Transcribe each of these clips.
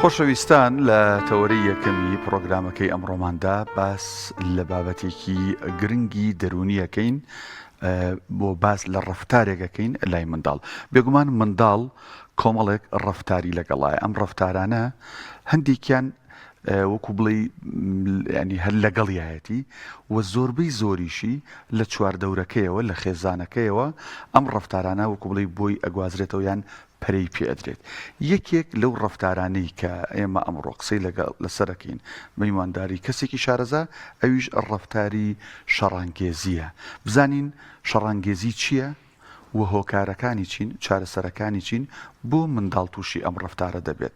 خۆشەویستان لە تەوەرەی یەکەمی پڕۆگرامەکەی ئەمڕۆماندا باس لە بابەتێکی گرنگی دەروونیەکەین بۆ باس لە ڕەفتارێکەکەین لای منداڵ بێگومان منداڵ کۆمەڵێک ڕەفتاری لەگەڵایە ئەم ڕەفتارانە هەندێکیان وەکو بڵێ ینی هەر لەگەڵیایەتی و زۆربەی زۆریشی لە چواردەورەکەیەوە لە خێزانەکەیەوە ئەم ڕەفتارانە وەکو بڵێ بۆی ئەگوازرێتەوە یان پەرەی پێ ئەدرێت. یەکێک لەو ڕەفتارانەی کە ئێمە ئەمڕۆ قسەی لەگەڵ لەسەر ئەکەین بە میوانداری کەسێکی شارەزا ئەویش ڕەفتاری شەڕانگێزییە. بزانین شەڕانگێزی چییە و هۆکارەکانی چین، چارەسەرەکانی چین، بۆ منداڵ تووشی ئەم ڕەفتارە دەبێت؟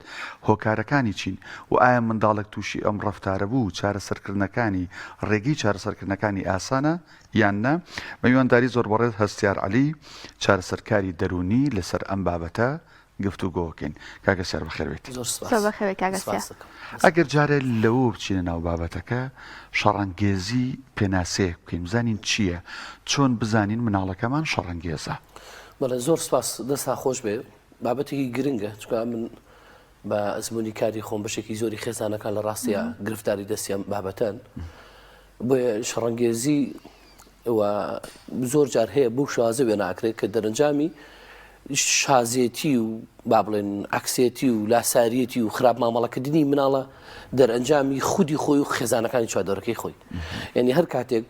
هۆکارەکانی چین و ئایا منداڵێک تووشی ئەم ڕەفتارە بوو چارەسەرکردنەکانی ڕێگەی چارەسەرکردنەکانی ئاسانە یان نا؟ بە میوانداری زۆر بەڕێز هەستیار عەلی چارەسەرکاری دەروونی لەسەر ئەم بابەتە گفتوگۆکەین. کاک هەستیار بەخێر بێیت. زۆر سپاس. زۆر بەخێر بێی کاک هەستیار. سپاس دەکەم. ئەگەر جارێ لەوە بچینە ناو بابەتەکە شەڕانگێزی پێناسەیەک بکەین بزانین چییە؟ چۆن بزانین مناڵەکەمان شەڕانگێزە؟ بەڵێ زۆر سپاس دەستان خۆش بێ بابەتێکی گرنگە چونکە من بە ئەزموونی کاری خۆم بەشێکی زۆری خێزانەکان لە ڕاستیا گرفتاری دەستی ئەم بابەتەن بۆیە شەڕەنگێزی و زۆر جار هەیە بەو شازە وێناکرێت کە دەرەنجامی شازێتی و با بڵێن عکسێتی و لاساریەتی و خراپ مامەڵەکردنی مناڵە دەرەنجامی خودی خۆی و خێزانەکانی چوادۆرەکەی خۆی یعنی هەر کاتێک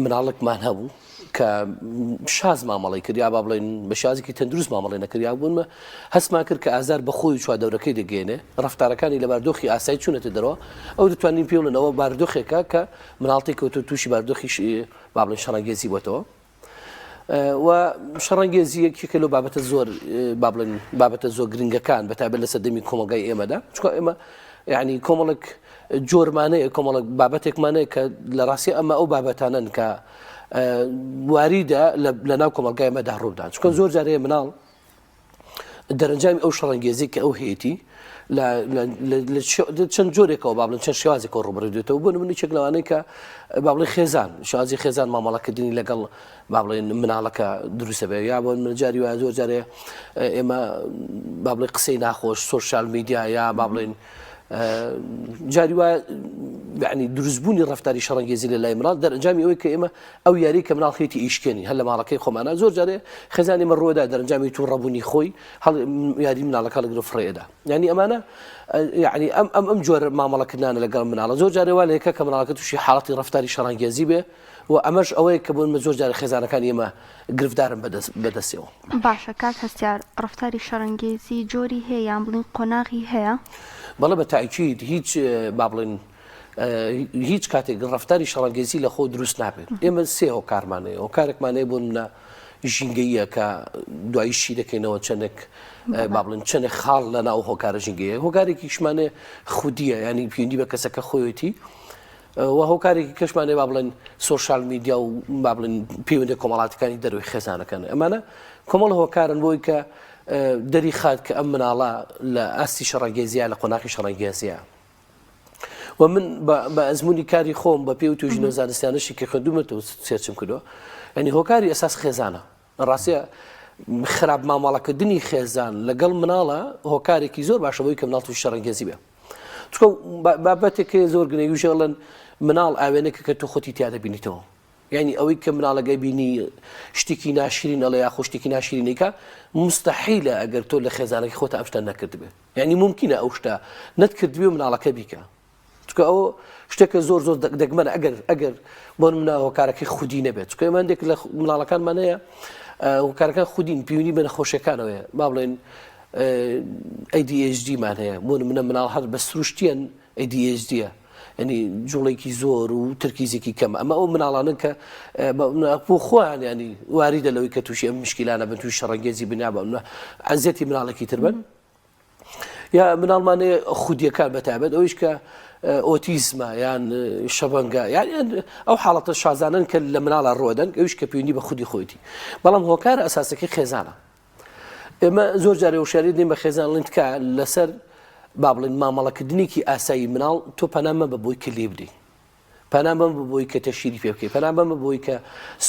مناڵێکمان هەبوو کە شاز مامەڵەی کرد یا با بڵێن بە شازێکی تەندروست مامەڵی نەکرد یا بوونمە هەستمان کرد کە ئازار بە خۆی و چواردەورەکەی دەگەێنێ ڕفتارەکانی لە باردۆخی ئاسایی چوونەتە دەرەوە ئەو دەتوانین پێ بڵێن ئەوە باردۆخێکە کە مناڵ تێکەوتو تووشی باردۆخی با بڵێن شەڕەنگێزی بۆتەوە و شەڕەنگێزی یەکێکە لەو بابەتە زۆر با بڵێن بابەتە زۆر گرنگەکان بە تایبەت لە سەردەمی کۆمەڵگای ئێمەدا چونکە ئێمە یعنی کۆمەڵێک جۆرمانەیە کۆمەڵک بابەتێکمانەیە کە لە ڕاستی ئەمە ئەو بابەتانن کە واریدە لە ناو کۆمەڵگای ئێمەدا ڕوودان چونکە زۆر جارەیە مناڵ دەرەنجامی ئەو شەڕەنگێزی کە ئەو هەیەی لە چەند جۆرێکەوە با بڵێن چەند شێوازێکەوە ڕووبەڕووی دێتەوە بۆ نمونە یەکێک لەوانەی کە با بڵێن خێزان شازی خێزان مامەڵەکردنی لەگەڵ با بڵێن مناڵەکە دروستە بێ یا بۆ من جاری وایە زۆر جارێ ئێمە با بڵێن قسەی ناخۆش social media یا با بڵێن جاری وایە یعنی دروستبوونی ڕفتاری شەڕەنگێزی لە لای مناڵ دەرەنجامی ئەوەی کە ئێمە ئەو یاری کە مناڵ خێتی ئیشکێنی هەر لە ماڵەکەی خۆمانە زۆر جارێ خێزانی مە ڕووەدا دەرەنجامی تووڕەبوونی خۆی هەڵ یاری مناڵەکە لەگرە فڕێدا یعنی ئەمانە یعنی ئەم ئەم ئەم جۆرە مامەڵەکردنانە لەگەڵ مناڵە زۆر جارێ وا لەیەکە کە مناڵەکە تووشی حاڵەتی ڕفتاری شەڕانگێزی بێ و ئەمەش ئەوەیە کە بۆ زۆر جارە خێزانەکانی ئێمە گرفتارن بەدەستەوە. باشە کاک هەستیار ڕەفتاری شەڕەنگێزی جۆری هەیە یان بڵین قۆناغی هەیە؟ بەڵێ بە تاکید هیچ با بڵێن هیچ کاتێک ڕەفتاری شەڕەنگێزی لە خۆ دروست نابێت ئێمە سێ هۆکارمان هەیە هۆکارێکمان هەیە بۆ نمونە ژینگەییە کە دوایی شی دەکەینەوە چەندێک با بڵێن چەندێک خاڵ لە ناو هۆکارە ژینگەیە هۆکارێکیشمان هەیە خودیە ینی پەیوەندی بە کەسەکە خۆیەتی و هۆکارێکی کەشمان هەیە با بڵێن social media و با بڵێن پەیوەندی کۆمەڵاتەکانی دەروی خێزانەکان ئەمانە کۆمەڵ هۆکارن بۆی کە دەری خات کە ئەم مناڵە لە ئاستی شەڕەنگێزیە لە قۆناخی شەڕەنگێزیە و من بە ئەزمموی کاری خۆم بە پێ و توژینەوە زانستیانەشی کە خوێندومەتەوە search م کردووە ئەنی هۆکاری ئەساس خێزانە ڕاستە خراپ مامەڵەکردنی خێزان لەگەڵ مناڵە هۆکارێکی زۆر باشە بۆی کە مناڵ تووشی شەڕەنگێزی بێ چونکە بابەتێک زۆر گرنگی ژێڵن مناڵ ئاوێنێکە کە تۆ خۆتی تیا دەبینیتەوە یعنی ئەوەی کە مناڵەکەی بینی شتێکی ناشرین ئەڵێ یاخۆ شتێکی ناشرینێکە مستحیلە ئەگەر تۆ لە خێزانەکەی خۆت ئەم شتە نەکردبێ یعنی ممکنە ئەو شتە نەتکردبێ و مناڵەکە بیکە چونکە ئەوە شتێکە زۆر زۆر دەگمەنە ئەگەر ئەگەر بۆ منە هۆکارەکەی خودی نەبێت چونکە ئێمە هەندێک لە مناڵەکانمان هەیە هۆکارەکان خودین پەیوەندی بە نەخۆشیەکانەوەیە با بڵێن ADHD مان هەیە بۆ منە مناڵ هەر بە سروشتیان ADHD ە ینی جوڵێکی زۆر و تەرکیزێکی کەم ئەمە ئەو مناڵانن کە بۆ خۆیان ینی واریدە لەوەی کە تووشی ئەم مشکیلانە بن تووشی شەڕەنگێزی بنیا بە ئەزیەتی مناڵێکی تر بن یا مناڵمان هەیە خودیەکان بەتابەت ئەویش کە ئۆتیزمە یان شەبەنگە یان ئەو حاڵەتە شازانن کە لە مناڵە ڕۆدەن ئەویش کە پەیوەندی بە خودی خۆیتی بەڵام هۆکار ئەساسەکەی خێزانە ئێمە زۆر جارێ وشاری دێن بە خێزان ڵین تکا لەسەر با بڵێن مامەڵەکردنێکی ئاسایی مناڵ تۆ پەنامە بە بۆی کە لێ بدەیت پەنا مەبە بۆی کە تەشیری پێ بکەی، پەنا مەبە بۆی کە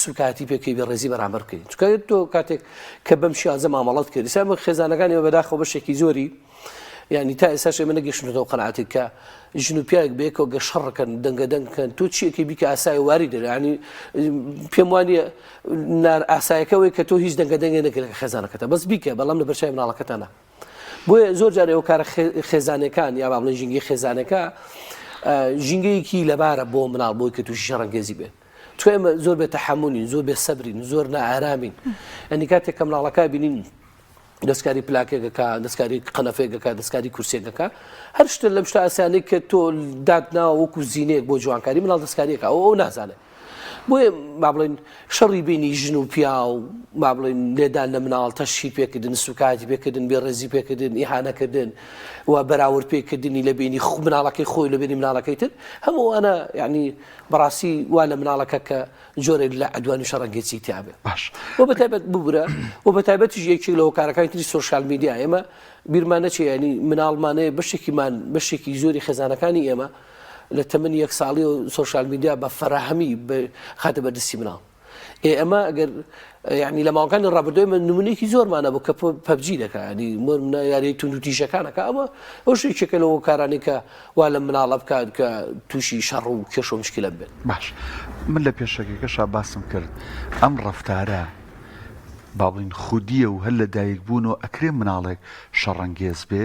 سوکایەتی پێ بکەی، بێڕێزی بەرامبەر بکەی. چونکە تۆ کاتێک کە بەم شێوازە مامەڵەت کرد، ئێستا خێزانەکانی ئێمە بەداخەوە بەشێکی زۆری یعنی تا ئێستاش ئێمە نەگەیشتنەوە قەناعەتێک کە ژن و پیاوێک بەیەکەوە گە شەڕکەن دەنگە دەنگکەن تۆ چیەکەی بیکە ئاسای واری دەرێ ینی پێم وانە نار ئاسایەکەوەی کە تۆ هیچ دەنگە دەنگێ نەکرد لە خێزانەکەتە بەس بیکە بەڵام لە بەرچای مناڵەکەتانە بۆیە زۆر جارێ هۆکارە خێزانەکان یا با بڵێن ژینگەی خێزانەکە ژینگەیەکی لەبارە بۆ مناڵ بۆی کە تووشی شەڕەنگێزی بێت چۆ ئێمە زۆر بێ تەحەمولین زۆر بێ سەبرین زۆر نائارامین ئەنی کاتێک کە مناڵەکە بینین دەستکاری پلاکێکەکە دەستکاری قەنەفێکەکە دەستکاری کورسێکەکە هەر شتە لەم شتە ئاسانەی کە تۆ داتناوە وەکو زینەیەک بۆ جوانکاری مناڵ دەستکاریەکە ئەو ئەو نازانێت بۆیە با بڵێین شەڕی بینی ژن و پیاو با بڵێین لێدان لە مناڵ تەشهیر پێکردن سوکایەتی پێکردن بێڕێزی پێکردن ئیهانەکردن و بەراورد پێکردنی لە بینی مناڵەکەی خۆی لە بینی مناڵەکەی تر هەموو ئەوانە یعنی بەڕاستی وا لە مناڵەکە کە جۆرێک لە عدوان و شەڕەنگێزی تیاابێ باش و بە تایبەت ببورە و بە تایبەتیش یەکێک لە هۆکارەکانی تری social media ئێمە بیرمان نەچێ ینی مناڵمانەیە بەشێکیمان بەشێکی زۆری خێزانەکانی ئێمە لە تەمەنی یەک ساڵی و social media بە فەراهەمی خاتە بەردەستی مناڵ ئێ ئەمە ئەگەر یعنی لە ماوەکانی ڕابردووی من نمونێکی زۆرمانە بوو کە PUBG دەکا ینی مۆرمنە یاری توند و تیژەکانەکە ئەمە ئەو شتێکە لەوە کارانی کە وا لە مناڵە بکات کە تووشی شەڕ و کێشە و مشکلە بێت باش من لە پێشەکەکەشا باسم کرد ئەم ڕەفتارە با بڵین خودیە و هەر لە دایک بوون و ئەکرێ مناڵێک شەڕەنگێز بێ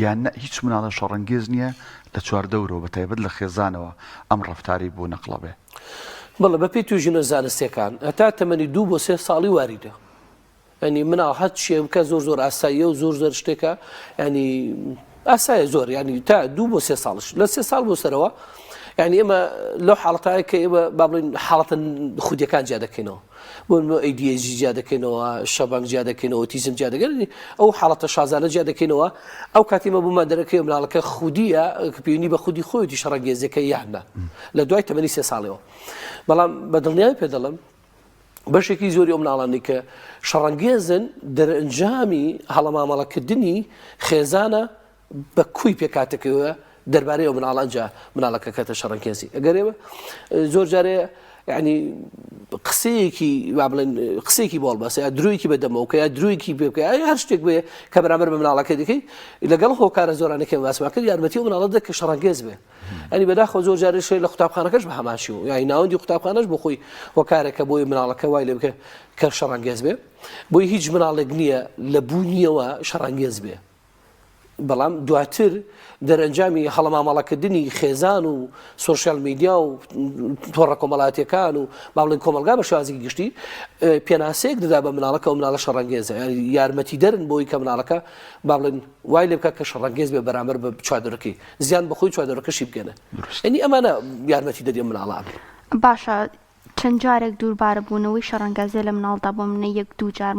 یان نە هیچ مناڵە شەڕەنگێز نییە لە چواردەورەوە بە تایبەت لە خێزانەوە ئەم ڕەفتارەی بۆ نەقڵە بێ؟ بەڵێ بەپێی توێژینەوە زانستیەکان هەتا تەمەنی دوو بۆ سێ ساڵی واریدە ینی مناڵ هەر چیە بکە زۆر زۆر ئاساییە و زۆر زۆر شتێکە ینی ئاسایە زۆر ینی تا دوو بۆ سێ ساڵش لە سێ ساڵ بۆ سەرەوە یعنی ئێمە لەو حاڵەتایە کە ئێمە با بڵێین حاڵەتە خودیەکان جیا دەکەینەوە بۆ نمونە ADHD جیا دەکەینەوە، شەبەنگ جیا دەکەینەوە، ئۆتیزم جیا دەکەین، ئەو حاڵەتە شازانە جیا دەکەینەوە، ئەو کاتی مە بۆمان دەرەکەوێت مناڵەکە خودیە کە پەیوەندی بە خودی خۆیەتی شەڕەنگێزیەکە یان نا لە دوای تەمەنی سێ ساڵیەوە. بەڵام بە دڵنیایی پێ دەڵێم بەشێکی زۆری ئەو مناڵانەی کە شەڕەنگێزن دەرئەنجامی هەڵەمامەڵەکردنی خێزانە بە کوی پێکهاتەکەوە دەربارەی ئەو مناڵە ئەنجا مناڵەکە کەتە شەڕەنگێزی ئەگەر ئێوە زۆر جارێ یعنی قسەیەکی با بڵێن قسەیەکی بۆڵ بەسە یا درۆیەکی بەدەمەوە کە یا درۆیەکی پێ بکە یا هەر شتێک بێ کە بەرامبەر بە مناڵەکە دەکەی لەگەڵ هۆکارە زۆرانەکە باسمان کرد یارمەتی ئەو مناڵە دە کە شەڕەنگێز بێ ئەنی بەداخەوە زۆر جارێ شێ لە قوتابخانەکەش بە هەمان شێوە یانی ناوەندی قوتابخانەش بۆ خۆی هۆکارێکە بۆی مناڵەکە وای لێ بکە کە شەڕەنگێز بێ بۆی هیچ مناڵێک نییە لە بوونیەوە شەڕەنگێز بێ بەڵام دواتر دەرەنجامی هەڵەمامەڵەکردنی خێزان و social media و تۆڕە کۆمەڵاتیەکان و با بڵێن کۆمەڵگا بە شێوازێکی گشتی پێناسەیەک دەدا بە مناڵەکە و مناڵە شەڕەنگێزە یارمەتی دەرن بۆی کە مناڵەکە با بڵێن وای لێ بکات کە شەڕەنگێز بێ بەرامبەر بە چوادەرەکەی زیان بەخۆی چوادەرەکەشی بگەنە ئەنی ئەمانە یارمەتی دەدێ مناڵان. باشە چەند جارێک دووربارە بوونەوەی شەڕەنگازیە لە مناڵدا بۆ منە یەک دوو جار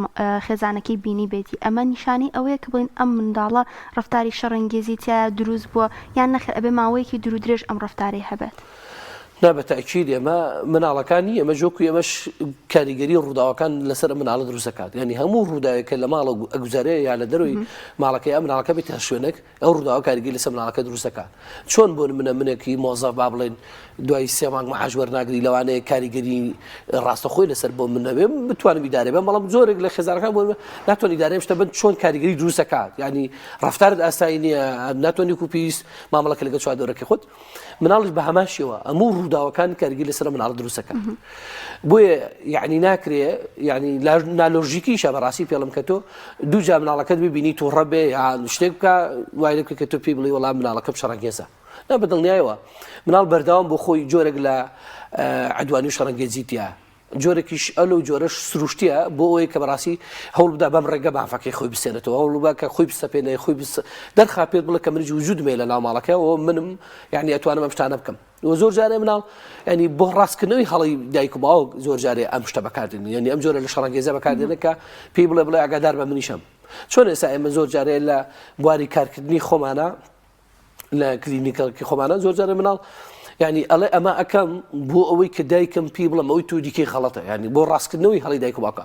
خێزانەکەی بینیبێتی ئەمە نیشانەی ئەوەیە کە بڵێین ئەم منداڵە ڕەفتاری شەڕەنگێزی تیایا دروست بووە یان نەخێر ئەبێ ماوەیەکی دوور و درێژ ئەم ڕەفتارەی هەبێت؟ نا بە تەئکید ئێمە مناڵەکانی ئێمە جۆکو ئێمەش کاریگەری ڕووداوەکان لەسەر ئەم مناڵە دروست دەکات یعنی هەموو ڕووداوێک کە لە ماڵە ئەگوزارێ یا لە دەروی ماڵەکەی ئەم مناڵەکە بێتە شوێنێک ئەو ڕووداوە کاریگەری لەسەر مناڵەکە دروست دەکات. چۆن بۆ نمونە منێکی مۆزەف با بڵێین دوای سێ مانگ معاش وەرناگری لەوانەیە کاریگەری ڕاستەخۆی لەسەر بۆ من نەبێ بتوانم ئیدارە بەم بەڵام زۆرێک لە خێزانەکان بۆ ناتوانانی ئیدارەی شتە بن چۆن کاریگەری دروست دەکات یعنی ڕەفتارت ئاسایی نییە ناتوانانی کو پێویست مامەڵەکە لەگەڵ چواردەورەکەی خۆت مناڵیش بە هەمان شێوە هەموو ڕووداوەکان کاریگەری لەسەر مناڵ دروست دەکات بۆیە یعنی ناکرێ یعنی نالۆژیکیشە بەڕاستی پێڵم کە تۆ دوو جار مناڵەکەت ببینی تووڕە بێ یان شتێک بکە وای لێ بکە کە تۆ پێی بڵێ وەڵام مناڵەکەم شەڕەنگێزە نا بە دڵنیایەوە مناڵ بەردەوام بۆ خۆی جۆرێک لە عدوانی و شەڕەنگێزی تیا جۆرێکیش ئەو لەو جۆرەش سروشتیە بۆ ئەوەی کە بەڕاستی هەوڵ بدا بەم ڕێگە مافەکەی خۆی بسێنێتەوە هەوڵ بدا کە خۆی بسەپێنێ خۆی بس دەرخا پێت بڵێ کە منیش وجودم هەیە لە ناو ماڵەکەەوە منم یعنی ئەتوانم ئەم شتانە بکەم و زۆر جارێ مناڵ ینی بۆ ڕاستکردنەوەی هەڵی دایک و باوک زۆر جارێ ئەم شتە بەکاردێن یعنی ئەم جۆرە لە شەڕەنگێزە بەکاردێنە کە پێی بڵێ بڵێ ئاگادار بە منیشم چۆن ئێستا ئێمە زۆر جارێ لە بواری کارکردنی خۆمانە لە کلینیکەڵکی خۆمانە زۆر جارێ مناڵ یعنی ئەڵێ ئەمە ئەەکەم بۆ ئەوەی کە دایکم پێی بڵم ئەوی تو دیکەی غەڵەتە ینی بۆ ڕاستکردنەوەی هەڵی دایک و باوکە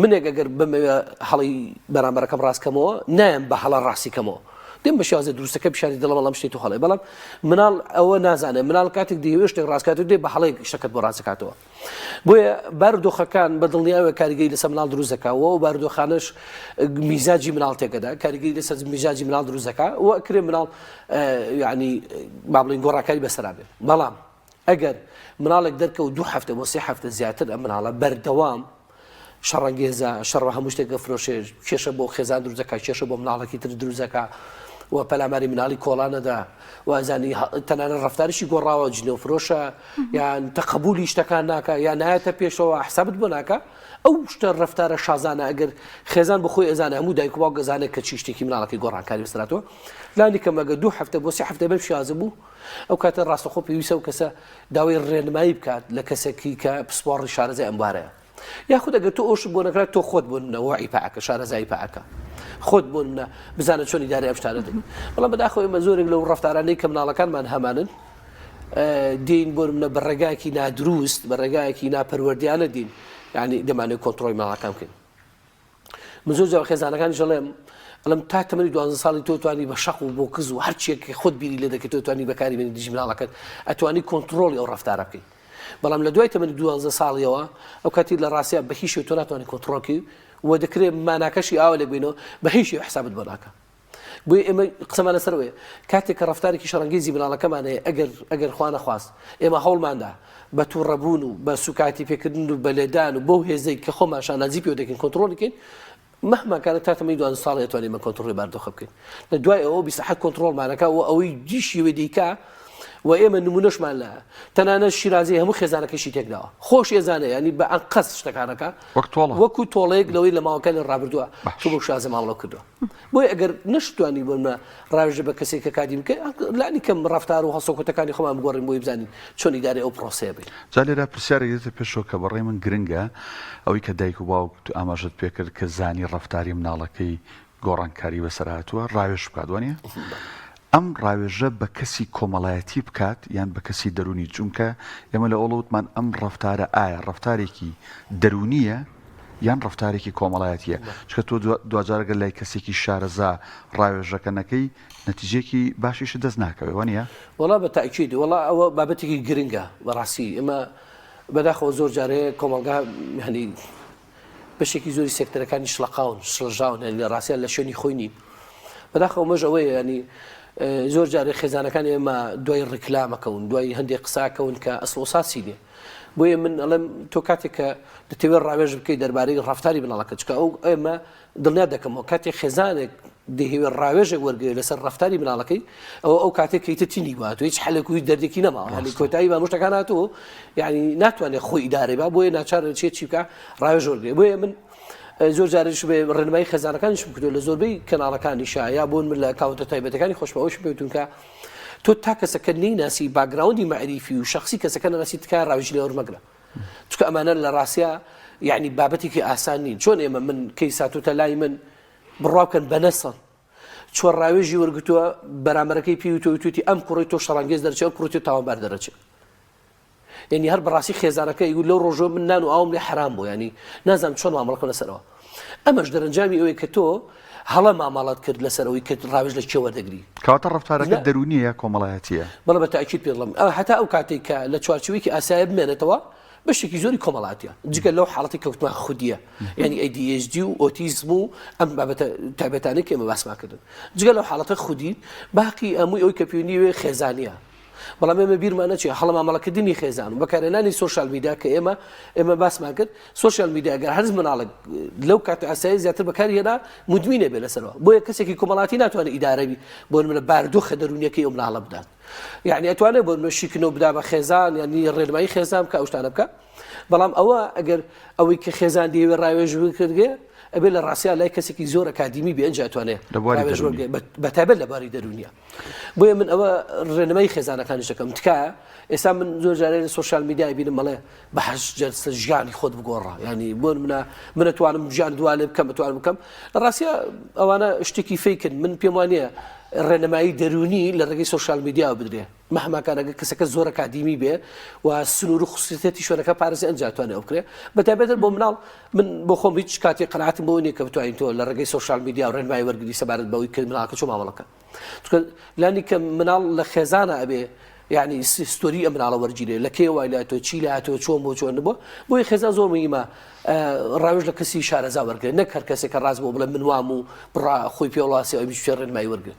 منێک ئەگەر بمەوێ هەڵی بەرامبەرەکەم ڕاستکەمەوە نایم بە هەڵە ڕاستی کەمەوە. دێم بە شێوازە دروستەکە پیشانی دەڵێم وەڵام شتێک تۆ هەڵەیە بەڵام مناڵ ئەوە نازانێت مناڵ کاتێک دەیەوێت شتێک ڕاستکات و دێ بە هەڵەیەک شتەکەت بۆ ڕاستکاتەوە بۆیە بارودۆخەکان بە دڵنیاوە کاریگەری لەسەر مناڵ دروست دەکا و ئەو بارودۆخانەش میزاجی مناڵ تێکەدا کاریگەری لەسەر میزاجی مناڵ دروست دەکا و ئەکرێ مناڵ یعنی با بڵێین گۆڕاکاری بەسەرا بێت بەڵام ئەگەر مناڵێک دەرکەوت دوو هەفتە بۆ سێ هەفتە زیاتر ئەم مناڵە بەردەوام شەڕەنگێزە، شەڕ بە هەموو شتێک ئەفرۆشێ، کێشە بۆ خێزان دروست دەکا، کێشە بۆ مناڵێکی تر دروست دەکا و پەلاماری مناڵی کۆڵان ئەدا و ئەزانی تەنانەت ڕەفتاریشی گۆڕاوە، جنێوفرۆشە یان تەقەبولی شتەکان ناکا یان نایەتە پێشەوە حسابت بۆ ناکا، ئەو شتە ڕەفتارە شازانە ئەگەر خێزان بە خۆی ئەزانێ هەموو دایک و باوک ئەزانێ کە چی شتێکی مناڵەکەی گۆڕانکاری بەسەر هاتووە، لانی کەم ئەگەر دوو هەفتە بۆ سێ هەفتە بەم شێوازە بوو ئەو کاتە ڕاستەخۆ پێویستە ئەو کەسە داوای ڕێنمایی بکات لە کەسێکی کە پسپۆڕی شارەزای ئەم بوارەیە. یاخود ئەگەر تۆ ئەوشت بۆ نەکرا تۆ خۆت بۆ نمونە وەعی پاکە شارەزایی پاکە خۆت بۆ نمونە بزانە چۆن ئیدارەی ئەم شتانە دەکەی بەڵام بەداخەوە ئێمە زۆرێک لەو ڕەفتارانەی کە مناڵەکانمان هەمانن دین بۆ نمونە بە ڕێگایەکی نادروست بە ڕێگایەکی ناپەروەردیانە دین یعنی دەمانێت کۆنتڕۆڵی مناڵەکان بکەین من زۆر جار خێزانەکانیش ئەڵێم ئەڵێم تا تەمەنی دوانزە ساڵی تۆ توانی بە شەق و بۆ کز و هەرچیەک کە خۆت بیری لێ دەکەی تۆ توانی بەکاری بێنی دژی مناڵەکەت ئەتوانی کۆنتڕۆڵی ئەو ڕەفتارە بکەی بەڵام لە دوای تەمەنی دوانزە ساڵیەوە ئەو کاتی لە ڕاستیا بە هیچ شێوە تۆ ناتوانانی کۆنتڕۆڵ و دەکرێت ماناکەشی ئاوا لێک بینەوە بە هیچ شێوە حسابت بۆ ناکە بۆیە ئێمە قسەمان لەسەر ئەوەیە کاتێک کە ڕەفتارێکی شەڕەنگێزی مناڵەکەمان هەیە ئەگەر ئەگەر خوا نەخواست ئێمە هەوڵماندا بە تووڕەبوون و بە سوکایەتی پێکردن و بە لێدان و بەو هێزەی کە خۆمان شانازی پێوە دەکەین کۆنتڕۆڵی کەین مهما کانە تا تەمەنی 12 ساڵی ئەتوانین ئێمە کۆنتڕۆڵی باردۆخە بکەین لە دوای ئەوە بیسەحەت کۆنتڕۆڵمانەکە و ئەوەی دیشی وێ دیکە و ئێمە نمونەشمان لە تەنانەت شیرازی هەموو خێزانەکەشی تێکداوە خۆش ئێزانە ینی بە ئەنقەست شتەکانەکە وەک تۆڵە وەکو تۆڵەیەک لەوەی لە ماوەکانی ڕابردووە تۆ بەو شازە مامەڵە کردووە بۆیە ئەگەر نەشتوانی بۆ نمونە ڕاوێژە بە کەسێک کە کادی بکەی لانی کەم ڕەفتار و هەڵسوکەوتەکانی خۆمان بگۆڕین بۆی بزانین چۆن ئیدارەی ئەو پرۆسەیە بین. جا لێرە پرسیارێک دێتە پێشەوە کە بەڕای من گرنگە، ئەوەی کە دایک و باوک تۆ ئاماژەت پێکرد کە زانی ڕەفتاری مناڵەکەی گۆڕانکاری بەسەر هاتووە ڕاوێژ بکات وانیە؟ ئەم ڕاوێژە بە کەسی کۆمەڵایەتی بکات یان بە کەسی دەروونی چونکە ئێمە لە ئەوڵ وتمان ئەم ڕەفتارە ئایا ڕەفتارێکی دەروونیە یان ڕەفتارێکی کۆمەڵایەتیە چونکە تۆ دواجار گەر لای کەسێکی شارەزا ڕاوێژەکە نەکەی نەتیجەیەکی باشیشت دەست ناکەوێ وانیە؟ وەڵا بە تەئکید وەڵا ئەوە بابەتێکی گرنگە بەڕاستی ئێمە بەداخەوە زۆر جارێ کۆمەڵگا هەنی بەشێکی زۆری سێکتەرەکانی شڵەقاون شڵەژاون یانی لە ڕاستیان لە شوێنی خۆی نین بەداخەوە مەش ئەوەیە ینی زۆر جارێ خێزانەکان ئێمە دوای ڕیکلامەکەون دوای هەندێک قساکەون کە ئەسڵ ئۆساسی نیە بۆیە من ئەڵێم تۆ کاتێک کە دەتەوێت ڕاوێژ بکەیت دەربارەی ڕەفتاری مناڵەکە چکە ئەو ئێمە دڵنیا دەکەمەوە کاتێک خێزانێک دەیهەوێت ڕاوێژێک وەرگێ لەسەر ڕەفتاری مناڵەکەی ئەوە ئەو کاتێک کەیتە تینی بات و هیچ حەلێک و هیچ دەردێکی نەماوە هەلی کۆتایی بە مشتەکان هاتوو یعنی ناتوانێت خۆی ئیدارەی با بۆیە ناچار چێت چی بکە ڕاوێژ وەرگێ بۆیە من زۆر جارش بێ ڕێنمایی خێزانەکانیشم کردو لە زۆربەی کەناڵەکانیشا یا بۆن من لە ئەکاونتە تایبەتەکانی خۆشمەوەش پێوتون کە تۆ تا کەسەکە نەیناسی background ی مەعریفی و شخصی کەسەکە نەناسی تکایە ڕاوێژی لێ وەرمەگرە چونکە ئەمانە لە ڕاستیا یعنی بابەتێکی ئاسان نین چۆن ئێمە من کەی ساتوتە لای من بڕوا بکەن بە نەسەن چۆن ڕاوێژی وەرگتووە بەرامبەرەکەی پێی وتووە وتویەتی ئەم کوڕی تۆ شەڕانگێز دەرچێ ئەو کوڕی تۆ تاوانبار دەرەچێ یعنی هەر بەڕاستی خێزانەکە ئیگو لەو ڕۆژەوە من نان و ئاوم لێ حرام بوو ینی نازانم چۆن مامەڵە بکەم لەسەرەوە ئەمەش دەرەنجامی ئەوەی کە تۆ هەڵە مامەڵەت کرد لەسەر ئەوەی کە ڕاوێژ لە کێ وەردەگری. کەواتە ڕەفتارەکە دەروونیە یا کۆمەڵایەتیە؟ بەڵێ بە تەئکید پێ دەڵێم هەتا ئەو کاتەی کە لە چوارچێوەیەکی ئاسایە بمێنێتەوە بەشێکی زۆری کۆمەڵاتیە جگە لەو حاڵەتی کەوتمان خودیە یعنی ADHD و ئۆتیزم و ئەم بابەتە تایبەتانەی کە ئێمە باسمان کردن جگە لەو حاڵەتە خودی باقی ئەمووی ئەوی کە پەیوەندی وێ خێزانیە بەڵام ئێمە بیرمان نەچێت هەڵە مامەڵەکردنی خێزان و بەکارهێنانی social media کە ئێمە ئێمە باسمان کرد social media گەر هەرز مناڵێک لەو کاتە ئاسایی زیاتر بەکاری هێنا مدمینە بێ لەسەرەوە بۆیە کەسێکی کۆمەڵاتی ناتوانێت ئیدارەوی بۆ نمونە باردۆخە دەروونیەکەی ئەو مناڵە بدات یعنی ئەتوانێت بۆ نمونە شیکنەوە بدا بە خێزان یعنی ڕێنمایی خێزان بکە ئەو شتانە بکە بەڵام ئەوە ئەگەر ئەوەی کە خێزان دەیەوێت ڕاوێژ بکردێ ئەبێ لە ڕاستیا لای کەسێکی زۆر ئەکادیمی بێ ئەنجا ئەتوانێت ڕاوێژ وەرگێ بە تایبەت لە باری دەروونیە بۆیە من ئەوە ڕێنمای خێزانەکانیش دەکەم تکایە ئێستا من زۆر جارێ لە social media ی بینم بەڵێ بە هەشت جەلسە ژیانی خۆت بگۆڕە ینی بۆ منە منە توانم ژیان دوالێ بکەم بتوانم بکەم لە ڕاستیا ئەوانە شتێکی fake ن من پێم وانە. ڕێنمایی دەروونی لە ڕێگەی سۆشیال میدیاوە بدرێ مەهما کان ئەگەر کەسەکە زۆر ئەکادیمی بێ و سنوور و خصوصیەتی شوێنەکە پارێزی ئەنجا توانێ ئەو بکرێ بە تایبەتر بۆ مناڵ من بۆ خۆم هیچ کاتێک قەناعەتم بەوە نییە کە بتوانین تۆ لە ڕێگەی سۆشیال میدیا و ڕێنمایی وەرگری سەبارەت بەوەی کە مناڵەکە چۆن مامەڵەکە چونکە لانی کە مناڵ لە خێزانە ئەبێ یعنی ستۆری ئەم مناڵە وەرگیرێ لە کێ وای لای تۆ چی لای تۆ چۆن بۆ چۆن بۆ بۆی خێزان زۆر مهمە ڕاوێژ لە کەسی شارەزا وەرگێ نەک هەر کەسێک کە ڕاست بۆ بڵێ من وام و بڕا خۆی پێوڵاسی ئەویش پێ ڕێنمایی وەرگێ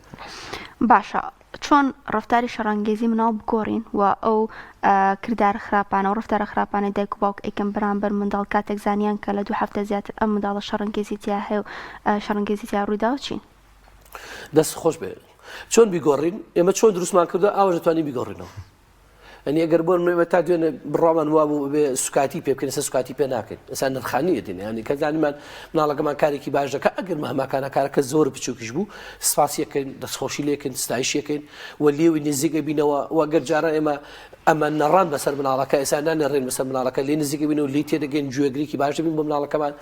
باشە چۆن ڕەفتاری شەڕانگێزی مناڵ بگۆڕین و ئەو کردارە خراپانە و ڕەفتارە خراپانەی دایک و باوک ئەیکەن بەرامبەر منداڵ کاتێک زانیان کە لە دوو هەفتە زیاتر ئەم منداڵە شەڕانگێزی تیا هەیە و شەڕانگێزی تیا ڕوویداوە چین؟ دەست خۆش بێ چۆن بیگۆڕین ئێمە چۆن دروستمان کردو ئاوەش دەتوانین بیگۆڕینەوە ئەنی ئەگەر بۆن ئێمە تا دوێنێ بڕوامان وابوو بێ سوکاتی پێ بکەین ئێستا سوکاتی پێ ناکەین ئێستا نرخانی دێن ینی کە زانیمان مناڵەکەمان کارێکی باش دەکات ئەگەر مەهماکانە کارەکە زۆر بچووکیش بوو سپاسیەکەین دەستخۆشی لێکن ستایشیەکەین و لێوی نزیکە بینەوە و ئەگەر جاران ئێمە ئەمە نەڕان بەسەر مناڵەکە ئێستا نانێڕین بەسەر مناڵەکە لێ نزیکە بین و لی تێدەگەین گوێگرێکی باش دەبین بۆ مناڵەکەمان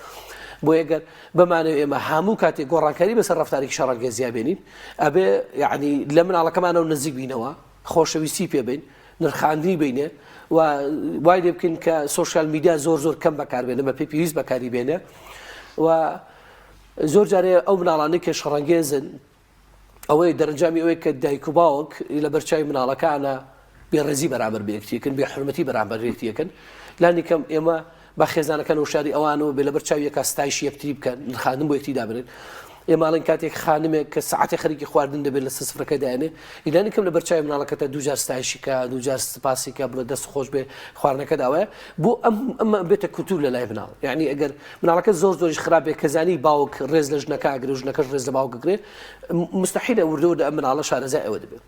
بۆ ئەگەر بمانەوێ ئێمە هەموو کاتێک گۆڕانکاری بەسەر ڕەفتارێکی شەڕانگێزیا بێنین ئەبێ یعنی لە مناڵەکەمانەوە نزیک بینەوە خۆشەویستی پێ بین، نرخاندنی بینێ و وای لێ بکەین کە سۆشیال میدیا زۆر زۆر کەم بەکاربێنێ بە پێی پێویست بەکاری بێنێ و زۆر جارێ ئەو مناڵانەی کە شەڕەنگێزن ئەوەی دەرەنجامی ئەوەی کە دایک و باوک لە بەرچوی مناڵەکانە بێڕێزی بەرامبەر بە یەکتیەکەن بێ حرمەتی بەرامبەر یەکتیەکەن لانی کەم ئێمە با خێزانەکان وشاری ئەوان و بێ لەبەر چاوی یەکا ستایشی یەکتری بکەن نرخاندن بۆ یەکتری دابنێن ئێمە ئەڵێن کاتێک خانمێک کە سەعاتێ خەریکی خواردن دەبێت لەسەر سفرەکە دایانێ ئیلانی کەم لەبەر چاوی مناڵەکەتە دووجار ستایشی کە دووجار سپاسی کە بڵێ دەست خۆش بێ خواردنەکە داوایە بۆ ئەم ئەمە بێتە کولتور لە لای مناڵ یعنی ئەگەر مناڵەکە زۆر زۆریش خراپ بێ کە زانی باوک ڕێز لە ژنەکە ئەگرێ و ژنەکەش ڕێز لە باوک ئەگرێ مستحیلە وردە وردە ئەم مناڵە شارەزای ئەوە دەبێت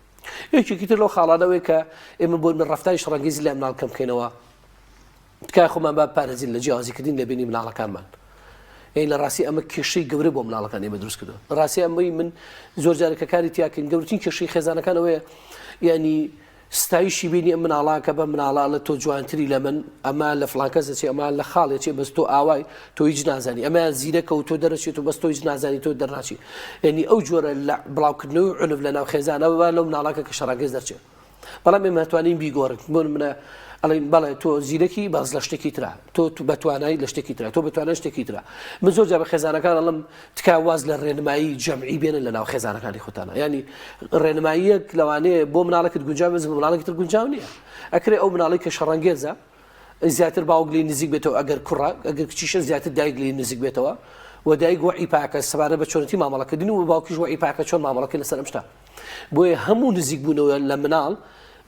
یەکێکی تر لەو خاڵانەوەی کە ئێمە بۆ من ڕەفتاری شەڕەنگێزی لای مناڵ کەم بکەینەوە تکایە خۆمان با بپارێزین لە جیاوازیکردن لە بینی مناڵەکانمان یعنی لە ڕاستی ئەمە کێشەی گەورە بۆ مناڵەکان ئێمە دروست کردو ڕاستی ئەمەی من زۆر جارێک کە کاری تیاکەین گەورترین کێشەی خێزانەکان ئەوەیە یعنی ستایشی بینی ئەم مناڵە کە بە مناڵە ئەڵێ تۆ جوانتری لە من ئەمە لە فڵان کەس دەچێ ئەمە لە خاڵێ چێ بەس تۆ ئاوای تۆ هیچ نازانی ئەمەیان زیرەکە و تۆ دەرەچێت و بەس تۆ هیچ نازانی تۆ دەرناچی یعنی ئەو جۆرە لە بڵاوکردنەوەی عنف لە ناو خێزانەوە لەو مناڵەکە کە شەڕانگێز دەرچێت بەڵام ئێمە توانین بیگۆڕین بۆ نمونە ئەڵێن بەڵێ تۆ زیرەکی باز لە شتێکی ترا تۆ بەتوانایی لە شتێکی ترا تۆ بەتوانای شتێکی ترا من زۆر جار بە خێزانەکان ئەڵم تکا واز لە ڕێنمایی جەمعی بێنن لە ناو خێزانەکانی خۆتانە ینی ڕێنماییەک لەوانەیە بۆ مناڵێکت گونجاو بێت بۆ مناڵێکی تر گونجاو نییە ئەکرێ ئەو مناڵی کە شەڕەنگێزە زیاتر باوک لێی نزیک بێتەوە ئەگەر کوڕە ئەگەر کچیشە زیاتر دایک لێی نزیک بێتەوە و دایک وەعی پاکە سەبارەت بە چۆنەتی مامەڵەکردن و باوکیش وەعی پاکە چۆن مامەڵەکە لەسەر ئەم شتە بۆیە هەموو نزیک بوونەوە لە مناڵ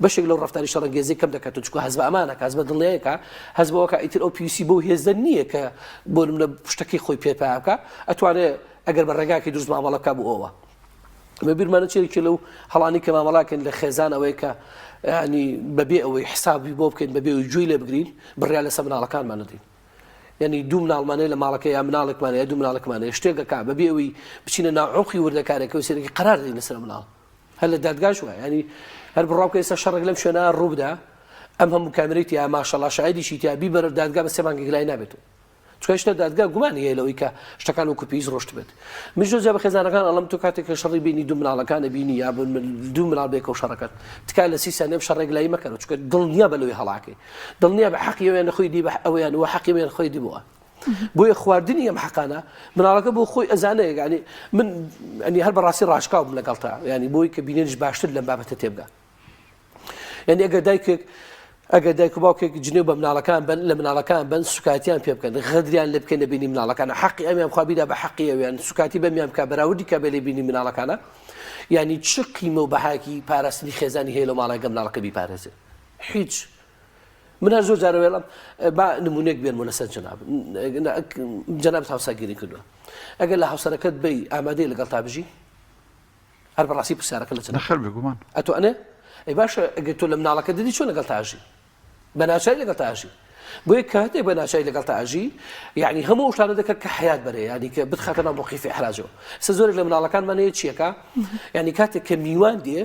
بەشێک لەو ڕفتاری شەڕەنگێزی کەم دەکات چونکە هەست بە ئەمانەکە هەست بە دڵنیایەکە هەست بەوەکە ئیتر ئەو پێویستی بەو هێزە نییە کە بۆ نمونە پشتەکەی خۆی پێ پیا بکە ئەتوانێ ئەگەر بە ڕێگاکی دروست مامەڵە بکە بۆ ئەوە بە بیرمانە چێکی لەو هەڵانی کە مامەڵاکەن لە خێزان ئەوەیە کە ینی بەبێ ئەوەی حسابی بۆ بکەین بەبێ گوێی لێ بگرین بڕیار لەسەر مناڵەکانمان ندین یعنی دوو مناڵمانەیە لە ماڵەکە یا مناڵێکمانە یا دوو مناڵێکمانەیە شتێک دەکا بەبێ ئەوەی بچینە ناو عمقی وردەکارێکە و سێرەکی قەرار دەین لەسەر مناڵ هەر لە دادگاش وایە ینی هەر بڕوا بکە ئێستا شەڕێک لەم شوێنە ڕووبدا ئەم هەموو کامێرەی تیا ماشەڵا شایدیشی تیا بیبەرە دادگا بە سێ مانگێک لای نابێتەوە چونکە هێشتا دادگا گومانی هەیە لەوەی کە شتەکان وەکو پێویست ڕۆشتبێت من زۆر جار بە خێزانەکان ئەڵم تۆ کاتێک کە شەڕی بینی دوو مناڵەکان بینی یا دوو مناڵ بێکەوە شەڕەکەن تکا لە سی سانیە شەڕێک لای مەکەرەوە چونکە دڵنیا بە لەوەی هەڵاکەی دڵنیا بە حەقی ئەویان خۆی دی بە ئەویان و حەقی ئەویان خۆی دی بووە بۆیە خواردنی ئەم حەقانە مناڵەکە بۆ خۆی ئەزانێ یعنی من ینی هەر بەڕاستی ڕاشکاو بم لەگەڵتا ینی بۆی کە بینەریش باشتر لەم بابەتە تێبگا یعنی ئەگەر دایکێک ئەگەر دایک و باوکێک جنێو بە مناڵەکان بن لە مناڵەکان بن سوکاتیان پێ بکەن غەدریان لێ بکەن لە بینی مناڵەکانە حەقی ئەمیان خوا بیدا بە حەقی ئەویان سوکاتی بەمیان بکە بەراوردی کە بێ لێ بینی مناڵەکانە یعنی چ قیمە و بەهاکی پاراستنی خێزانی هەیە لەو ماڵێکە مناڵەکە بیپارێزێ هیچ من هەر زۆر جارە وێڵم با نمونێک بێنمەوە لەسەر جەناب جەنابت هاوسەرگیری کردووە ئەگەر لە هاوسەرەکەت بی ئامادەی لەگەڵ تا بژی هەر بەڕاستی پرسیارەکە لە جەناب نەخێر بێگومان ئەتوانێ ئەی باشە ئەگەر تۆ لە مناڵەکە دەدی چۆن لەگەڵ تا ئەژی بە ناچاری لەگەڵ تا ئەژی بۆیە کاتێک بە ناچاری لەگەڵ تا ئەژی یعنی هەموو ئەو شتانە دەکات کە حیات بەرێ یعنی کە بتخاتە ناو مەوقیفی ئیحراجەوە ئێستا زۆرێک لە مناڵەکانمان هەیە چیەکە یعنی کاتێک کە میوان دێ.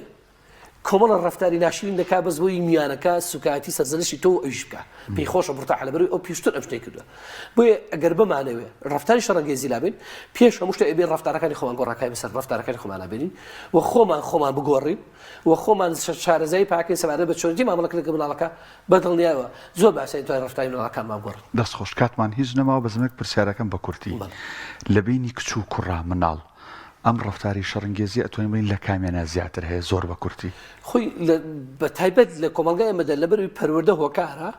کۆمەڵە ڕەفتاری ناشرین دەکا بەس بۆی میانەکە سوکایەتی سەرزەنشتی تۆ و ئەویش بکا پێی خۆشە مورتاحە لەبەرئەوەی ئەو پیشتر ئەم شتەی کردووە بۆیە ئەگەر بمانەوێ ڕەفتاری شەڕەنگێزی لابین پێش هەموو شتێک ئەبێ ڕەفتارەکانی خۆمان گۆڕانکاری بەسەر ڕەفتارەکانی خۆمانا بێنین و خۆمان خۆمان بگۆڕین و خۆمان شارەزایی پاکەین سەبارەت بە چۆنیەتی مامەڵەکردن لەگەڵ منداڵەکە بە دڵنیایەوە زۆر بە ئاسانی توانین ڕەفتاری منداڵەکانمان بگۆڕین. دەست خۆش کاتمان هیچ نەماوە بەس من پرسیارەکەم بە کورتی لە بەینی کچ و کوڕا مناڵ ئەم ڕەفتاری شەڕنگێزیە ئەتوانین بڵێین لە کامیانا زیاتر هەیە زۆر بە کورتی؟ خۆی لە بە تایبەت لە کۆمەڵگای ئێمەدا لەبەرئەوەی پەروەردە هۆکارە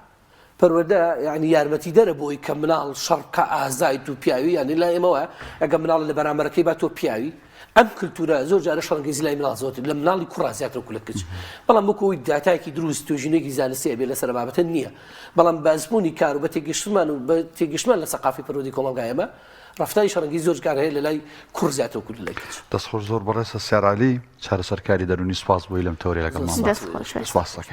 پەروەردە یانی یارمەتیدەرە بۆی کە مناڵ شەڕ بکا ئازایت و پیاوی یانی لای ئێمە وایە ئەگەر مناڵ لە بەرامبەرەکەی با تۆ پیاوی ئەم کللتورە زۆر جارە شەڕنگێزی لای مناڵ زۆرتر لە مناڵی کوڕا زیاتر وەکو لە کچ بەڵام وەکو ئەوی داتایەکی دروست توێژینەوەیەکی زانستی ئەبێ لەسەر بابەتە نییە بەڵام بە ئەزموونی کار و بە تێگەشتمان و بە تێگەشتمان لە سەقافی پەروەردەی کۆمەڵگای ئێمە ڕەفتاری شەڕەنگی زۆر جار هەیە لەلای کوڕ زیاتر وەکو لەلای کچ. دەست خۆش زۆر بەڕێز هەستیار عەلی چارەسەرکاری دەروونی سوپاس بۆی لەم تەوەرەی لەگەڵمان دەست خۆش. سوپاست دەکەین.